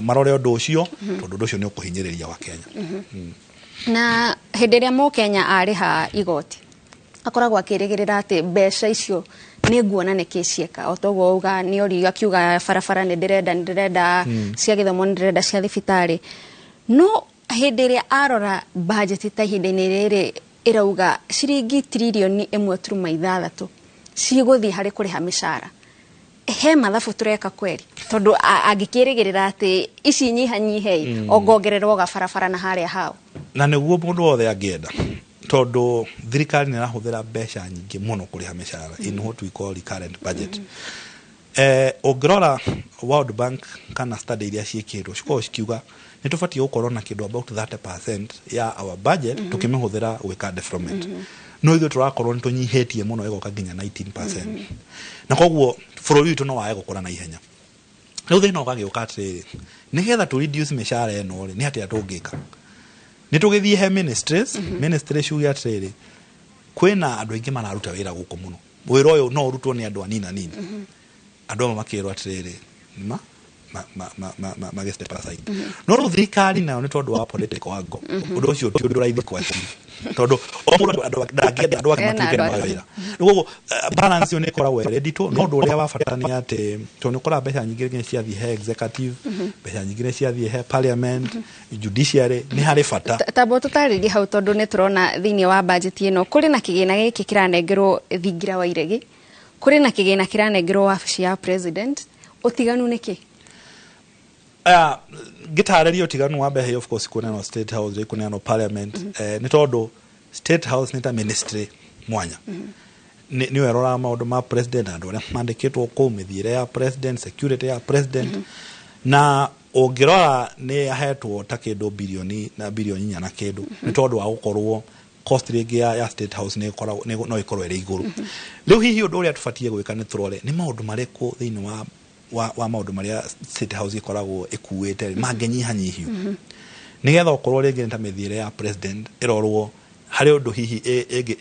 Marore ũndũ ũcio, tondũ ũndũ ũcio nĩ ũkũhinyĩrĩria wa Kenya. Na hĩndĩ ĩrĩa Mũkenya arĩha igoti, akoragwo akĩrĩgĩrĩra atĩ mbeca icio nĩ nguona nĩkĩ cieka. O toguo uga nĩ ori akiuga barabara nĩ ndĩrenda, nĩ ndĩrenda cia gĩthomo, nĩ ndĩrenda cia thibitarĩ, no hĩndĩ ĩrĩa arora budget ta ihinda-inĩ rĩrĩ ĩrauga ciringi 1.6 tririyoni cigũthiĩ harĩ kũrĩha mĩcara, he mathabu tũreka kweri? Tondũ angĩkĩrĩgĩrĩra atĩ ici nyihanyihe ongongererwo gabarabara na harĩa hao. Na nĩguo mũndũ wothe angĩenda, tondũ thirikari nĩ ĩrahũthĩra mbeca nyingĩ mũno kũrĩha mĩcara in what we call recurrent budget. Ũngĩrora World Bank kana study iria ciĩkĩtwo, cikoragwo cikiuga nĩ tũbatiĩ gũkorwo na kĩndũ about 30% ya our budget tũkĩmĩhũthĩra gwĩka development, no ithuĩ tũrakorwo nĩ tũnyihĩtie mũno, ĩgoka nginya 19%, na koguo bũrũri witũ no wage gũkũra na ihenya. Rĩu thĩna ũgagĩũka atĩrĩrĩ, nĩgetha tũ reduce mĩcara ĩno rĩ, nĩ atĩa tũngĩka? Nĩ tũgĩthiĩ he ministries, ministries ciuge atĩrĩrĩ, kwĩna andũ aingĩ mararuta wĩra gũkũ mũno, wĩra ũyũ no ũrutwo nĩ andũ anini anini. Andũ amwe makĩrwo atĩrĩrĩ, ma ma ma ma ma ma magĩ step aside. No rĩu thirikari nayo, nĩ tondũ wa political angle, ũndũ ũcio ti ũndũ raithi kwa tondũ o mũndũ andũ ndangĩenda andũ ake Ena matuĩke nĩ andũ moe ake. wĩra. Rĩu koguo balance ĩyo nĩ ĩkoragwo ĩrĩ nditũ, no ũndũ ũrĩa wa bata nĩ atĩ tondũ nĩ ũkoraga mbeca nyingĩ nĩ ciathiĩ he executive, mbeca nyingĩ nĩ ciathiĩ he parliament, judiciary, nĩ harĩ bata. Tamba tũtarĩrie hau, tondũ nĩ tũrona thĩinĩ wa budget ĩno kũrĩ na kĩgĩna gĩkĩ kĩranengerwo thingira wa iregi, kũrĩ na kĩgĩna kĩranengerwo wabici ya president. Ũtiganu nĩ kĩ? Aya, ngĩtarĩria ũtiganu wa mbeca, of course kũneanwo State House rĩ, kũneanwo parliament, nĩ tondũ State House nĩ ta ministry mwanya, nĩyo ĩroraga maũndũ ma president, andũ arĩa mandĩkĩtwo kũu, mĩthiĩre ya president, security ya president. Na ũngĩrora nĩ ahetwo ta kĩndũ bilioni na bilioni 4 na kĩndũ, nĩ tondũ wa gũkorwo cost rĩngĩ ya State House nĩ ĩkoragwo no ĩkorwo ĩrĩ igũrũ. Rĩu hihi ũndũ ũrĩa tũbatiĩ gwĩka nĩ tũrore nĩ maũndũ marĩkũ thĩinĩ wa maũndũ marĩa State House ĩkoragwo ĩkuĩte rĩ mangĩnyihanyihio, nĩgetha ũkorwo rĩngĩ nĩ ta mĩthiĩre ya president ĩrorwo harĩ ũndũ hihi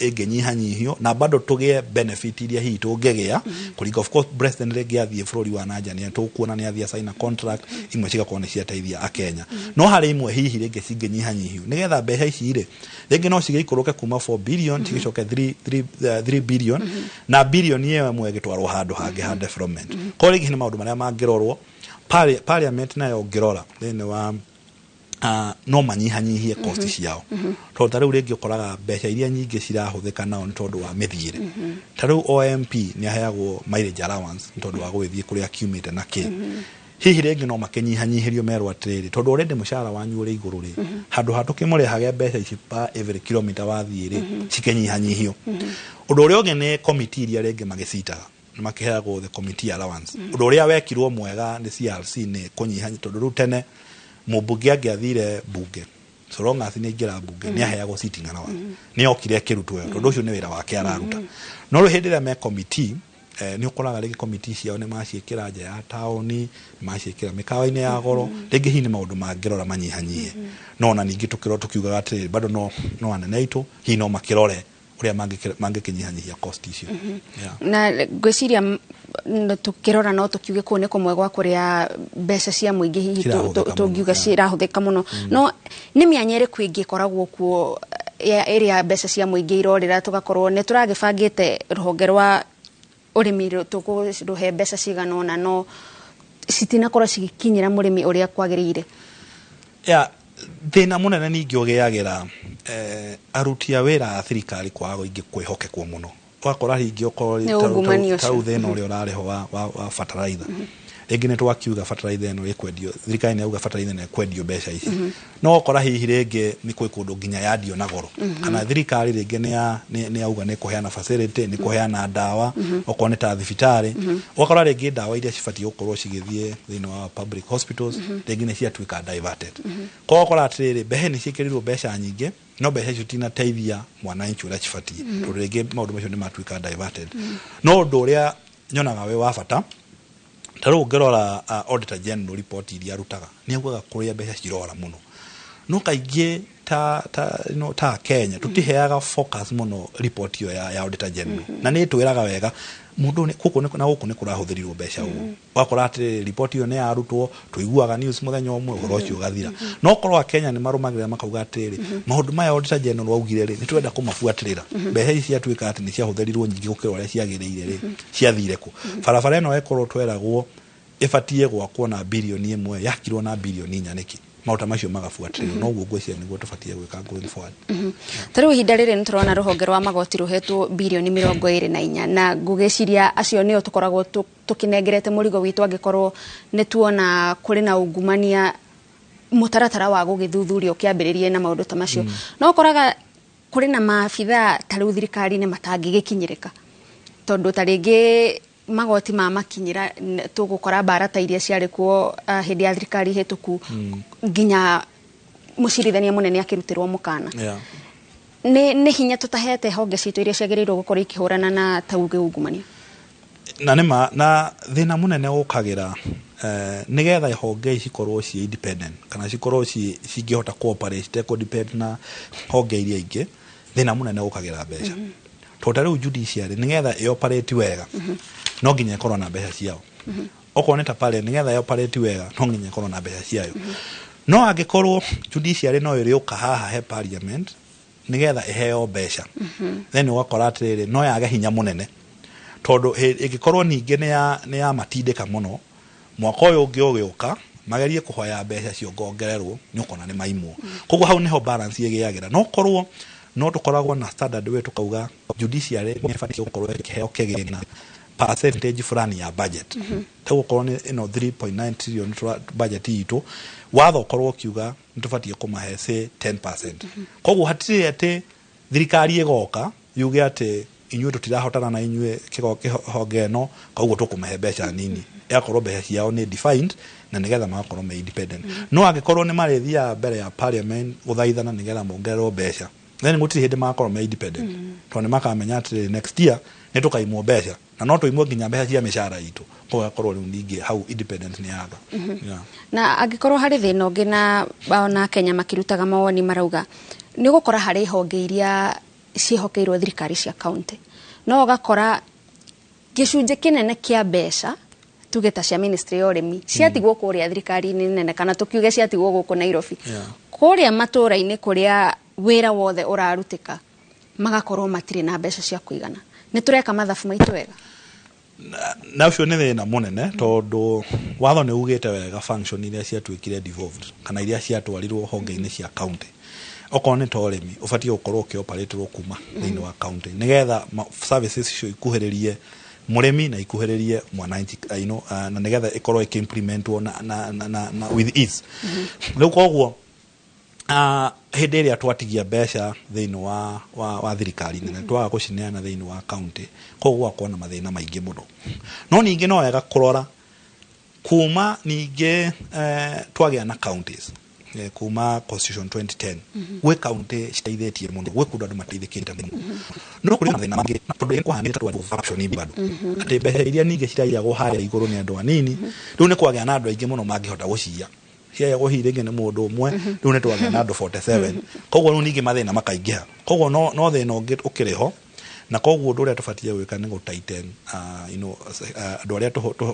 ĩngĩnyihanyihio na bado tũgĩe benefit iria hihi tũngĩgĩa kũringa. Of course president rĩngĩ athiĩ bũrũri wa nanja nĩ tũkuona nĩ athiĩ sign a contract imwe cigakorwo nĩ ciateithia akenya, no harĩ imwe hihi rĩngĩ cingĩnyihanyihio nĩgetha mbeca ici rĩ rĩngĩ no cigĩikũrũke kuma 4 billion cigĩcoke 3 billion, na bilioni ĩyo ĩmwe ĩgĩtwarwo handũ hangĩ ha development. Koguo rĩngĩ nĩ maũndũ marĩa mangĩrorwo. Parliament nayo ũngĩrora thĩinĩ wa no manyihanyihie cost ciao, tondũ ta rĩu rĩngĩ ũkoraga mbeca iria nyingĩ cirahũthĩka nao nĩ tondũ wa mĩthiĩre. Ta rĩu o MP nĩ aheagwo mileage allowance nĩ tondũ wa gũgĩthiĩ kũrĩa akiumĩte na kĩ. Hihi rĩngĩ no makĩnyihanyihĩrio merwo atĩrĩrĩ, tondũ already mũcara wanyu ũrĩ igũrũ rĩ, handũ ha tũkĩmũrĩhage mbeca ici per every kilometer wathiĩ rĩ, cikĩnyihanyihio. Ũndũ ũrĩa ũngĩ nĩ committee iria rĩngĩ magĩcitaga nĩ makĩheagwo the committee allowance. Ũndũ ũrĩa wekirwo mwega nĩ CRC nĩ kũnyiha, tondũ rĩu tene mũmbunge angĩathire bunge, so long as nĩ aingĩra bunge, nĩ aheagwo sitting allowance. Nĩ okire ĩkĩrutwo ĩyo, tondũ ũcio nĩ wĩra wake araruta. No rĩu hĩndĩ ĩrĩa me committee, nĩ ũkoraga rĩngĩ committee ciao nĩ maciĩkĩra nja ya taũni, nĩ maciĩkĩra mĩkawa-inĩ ya goro. Rĩngĩ hihi nĩ maũndũ mangĩrora manyihanyihie, no ona ningĩ tũkĩrora tũkiugaga atĩrĩrĩ, bado no anene aitũ hihi no makĩrore ũrĩa mangĩkĩnyihanyihia cost icio. Yeah. Na ngwĩciria tũkĩrora no tũkiuge kũu nĩ kũmwe gwa kũrĩa mbeca cia mũingĩ hihi Cirahũthĩka mũno, tũngiuga cirahũthĩka mũno. No nĩ mĩanya ĩrĩkũ ĩngĩ ĩkoragwo kuo ĩrĩa mbeca cia mũingĩ irorĩra, tũgakorwo nĩ tũragĩbangĩte rũhonge rwa ũrĩmi tũkũrũhe mbeca cigana ũna, no citinakorwo cigĩkinyĩra mũrĩmi ũrĩa kwagĩrĩire? Ya, thĩna mũnene ningĩ ũgĩagĩra aruti a wĩra a thirikari kwaga ingĩ kwĩhokekwo mũno. Ũgakora rĩngĩ okorwo Nĩ ungumania ta rĩu ũcio. Thĩna ũrĩa ũrarĩho wa fertilizer, rĩngĩ nĩ twakiuga fertilizer ĩno ĩkwendio, thirikari nĩ yauga fertilizer ĩno ĩkwendio mbeca ici, no ũkora hihi rĩngĩ nĩ kwĩ kũndũ nginya yandio na goro, kana thirikari rĩngĩ nĩ yauga nĩ kũheana facility, nĩ kũheana ndawa okorwo nĩ ta thibitarĩ, ũgakora rĩngĩ ndawa iria cibatiĩ gũkorwo cigĩthiĩ thĩinĩ wa public hospitals rĩngĩ nĩ ciatuĩka diverted. Koguo ũkora atĩrĩrĩ, mbeca nĩ ciĩkĩrirwo mbeca nyingĩ, no mbeca icio tinateithia mwananchi ũrĩa cibatiĩ, tondũ rĩngĩ maũndũ macio nĩ matuĩka diverted. No ũndũ ũrĩa nyonaga wĩ wa bata, ta rĩu ũngĩrora Auditor General report iria arutaga, nĩ augaga kũrĩa mbeca cirora mũno, no kaingĩ ta ta Kenya tũtiheaga focus mũno report ĩyo ya Auditor General, na nĩ ĩtwĩraga wega. Mũndũ nĩ gũkũ na gũkũ nĩ kũrahũthĩrirwo mbeca ũũ. Ũgakora atĩrĩrĩ, riboti ĩyo nĩ yarutwo, tũiguaga news mũthenya ũmwe, ũhoro ũcio ũgathira. No korwo Akenya nĩ marũmagĩrĩra makauga atĩrĩrĩ, maũndũ maya Auditor General augire rĩ, nĩ tũrenda kũmabuatĩrĩra. Mbeca ici ciatuĩka atĩ nĩ ciahũthĩrirwo nyingĩ gũkĩra ũrĩa ciagĩrĩire rĩ, ciathire kũ? Barabara ĩno ĩkorwo tweragwo ĩbatiĩ gwakwo na birioni 1, yakirwo na birioni 4 nĩkĩ? Maũndũ ta macio magabuatĩrĩrwo. Noguo ngwĩciria nĩguo tũbatiĩ gwĩka going forward. Ta rĩu ihinda rĩrĩ nĩ tũrona rũhonge rwa magoti rũhetwo birioni 24, na ngũgĩciria acio nĩo tũkoragwo tũkĩnengerete mũrigo witũ angĩkorwo nĩ tuona kũrĩ na ungumania, mũtaratara wa gũgĩthuthuria ũkĩambĩrĩrie na maũndũ ta macio. No ũkoraga kũrĩ na maabithaa ta rĩu thirikari-inĩ matangĩgĩkinyĩrĩka, tondũ ta rĩngĩ magoti mamakinyĩra tũgũkora mbara ta iria ciarĩ kuo hĩndĩ ya thirikari hĩtũku, nginya mũcirithania mũnene akĩrutĩrwo mũkana. Nĩ hinya tũtahete honge citũ iria ciagĩrĩirwo gũkorwo ikĩhũrana na tauge ungumania. Na nĩma na thĩna mũnene ũkagĩra nĩgetha honge ici cikorwo ciĩ independent kana cikorwo cingĩhota cooperate citekũ depend na honge iria ingĩ, thĩna mũnene ũkagĩra mbeca. Tondũ ta rĩu judiciary, nĩgetha ĩoperate wega, no nginya ĩkorwo na mbeca ciao. Okorwo nĩ ta parliament, nĩgetha ĩoperate wega, no nginya ĩkorwo na mbeca ciayo. No angĩkorwo judiciary no ĩrĩũka haha he parliament nĩgetha ĩheo mbeca, then ũgakora atĩrĩrĩ, no yage hinya mũnene, tondũ ĩngĩkorwo ningĩ nĩ ya matindĩka mũno, mwaka ũyũ ũngĩ ũgĩũka magerie kũhoya mbeca ciongongererwo, nĩ ũkona nĩ maimwo. Koguo hau nĩho balance ĩgĩagĩra. No korwo no tũkoragwo na standard way, tũkauga judiciary nĩ ĩbatiĩ gũkorwo ĩkĩheo kĩgĩna percentage fulani ya budget, ta gũkorwo nĩ ĩno 3.9 trillion budget itũ, watho ũkorwo ũkiuga nĩ tũbatiĩ kũmahe say 10%. Koguo hatirĩ atĩ thirikari ĩgoka yuge atĩ inyuĩ tũtirahotana na inyuĩ kĩhonge ĩno, koguo tũkũmahe mbeca nini. Ĩgakorwo mbeca ciao nĩ defined na nĩgetha magakorwo me independent. No angĩkorwo nĩ marĩthiaga mbere ya parliament gũthaithana nĩgetha mongererwo mbeca, then gũtirĩ hĩndĩ magakorwo me independent, tondũ nĩ makamenya atĩrĩrĩ, next year nĩ tũkaimwo mbeca na no tũimwo nginya mbeca cia mĩcara itũ. Koguo gakorwo rĩu ningĩ hau independent nĩ yaga. Na angĩkorwo harĩ thĩna ũngĩ, na ona Kenya makĩrutaga mawoni marauga nĩ ũgũkora harĩ honge iria ciĩhokeirwo thirikari cia county, no ũgakora gĩcunjĩ kĩnene kĩa mbeca, tuge ta cia ministry ya ũrĩmi, ciatigwo kũrĩa thirikari-inĩ nene, kana tũkiuge ciatigwo gũkũ Nairobi, kũrĩa matũra-inĩ kũrĩa wĩra wothe ũrarutĩka magakorwo matirĩ na mbeca cia kũigana. Nĩ tũreka mathabu maitũ wega? Na ũcio nĩ thĩna mũnene, tondũ watho nĩ ugĩte wega function iria ciatuĩkire devolved kana iria ciatwarirwo honge-inĩ cia county, okorwo nĩ ta ũrĩmi, ũbatiĩ gũkorwo ũkĩoperĩtwo kuma thĩinĩ wa county nĩgetha services icio ikuhĩrĩrie mũrĩmi na ikuhĩrĩrie mwananchi, na nĩgetha ĩkorwo ĩkĩimplementwo na with ease. Rĩu koguo hĩndĩ ĩrĩa twatigia mbeca thĩinĩ wa thirikari nene, twaga gũcineana thĩinĩ wa county, koguo gũgakorwo na mathĩna maingĩ mũno. No ningĩ no wega kũrora kuma ningĩ twagĩa na counties, kuma constitution 2010, gwĩ county citeithĩtie mũno, gwĩ kũndũ andũ mateithĩkĩte mũno, no kũrĩ na mathĩna mangĩ, tondũ nĩ kũhanĩte twa corruption bado, atĩ mbeca iria ningĩ ciraiyagwo harĩa igũrũ nĩ andũ anini. Rĩu nĩ kwagĩa na andũ aingĩ mũno mangĩhota gũciya. Ciayagwo hihi rĩngĩ nĩ mũndũ ũmwe, rĩu nĩ twagĩa na andũ 47, koguo rĩu ningĩ mathĩna makaingĩha. Koguo no thĩna ũngĩ ũkĩrĩ ho. Na koguo ũndũ ũrĩa tũbatiĩ gwĩka nĩ gũ-tighten andũ arĩa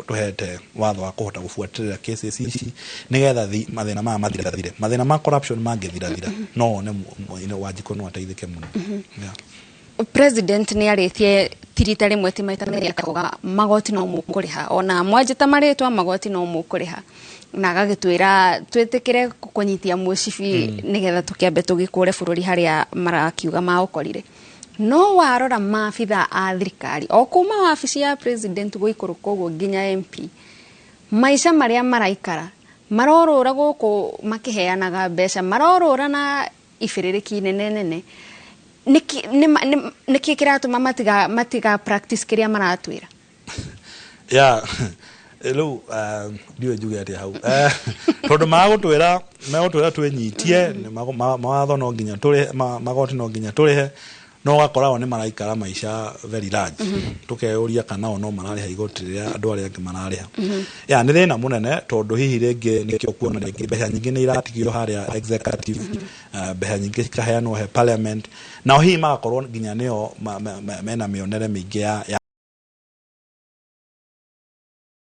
tũhete watho wa kũhota gũbuatĩrĩra cases ici, nĩgetha mathĩna maya mathirathire. Mathĩna ma corruption mangĩthirathira, no wone Wanjikũ no ateithĩke mũno. President nĩ arĩtie ti rita rĩmwe, ti maita merĩ, akauga magoti no mũkũrĩha, ona mwanjĩta marĩtwa, magoti no mũkũrĩha, na agagĩtwĩra twĩtĩkĩre kũnyitia mũcibi nĩgetha tũkĩambe tũgĩkũre bũrũri harĩa marakiuga maũkorire. No warora maabitha a thirikari o kuma wabici ya president gũikũrũka ũguo nginya MP, maica marĩa maraikara, marorũra gũkũ makĩheanaga mbeca, marorũra na ibĩrĩrĩki nene nene. Nĩkĩ kĩratũma matiga practice kĩrĩa maratwĩra? Ya, rĩu ndiũĩ njuge atĩa hau, tondũ magũtwĩra twĩnyitie nĩ mawatho no nginya tũrĩhe, magoti no nginya tũrĩhe, no ũgakora o nĩ maraikara maica very large. Tũkeyũria kana o no mararĩha igoti rĩrĩa andũ arĩa angĩ mararĩha. Ya, nĩ thĩna mũnene, tondũ hihi rĩngĩ nĩkĩo kuona rĩngĩ mbeca nyingĩ nĩ iratigio harĩa executive, mbeca nyingĩ cikaheanwo he parliament, nao hihi magakorwo nginya nĩo mena mĩonere mĩingĩ ya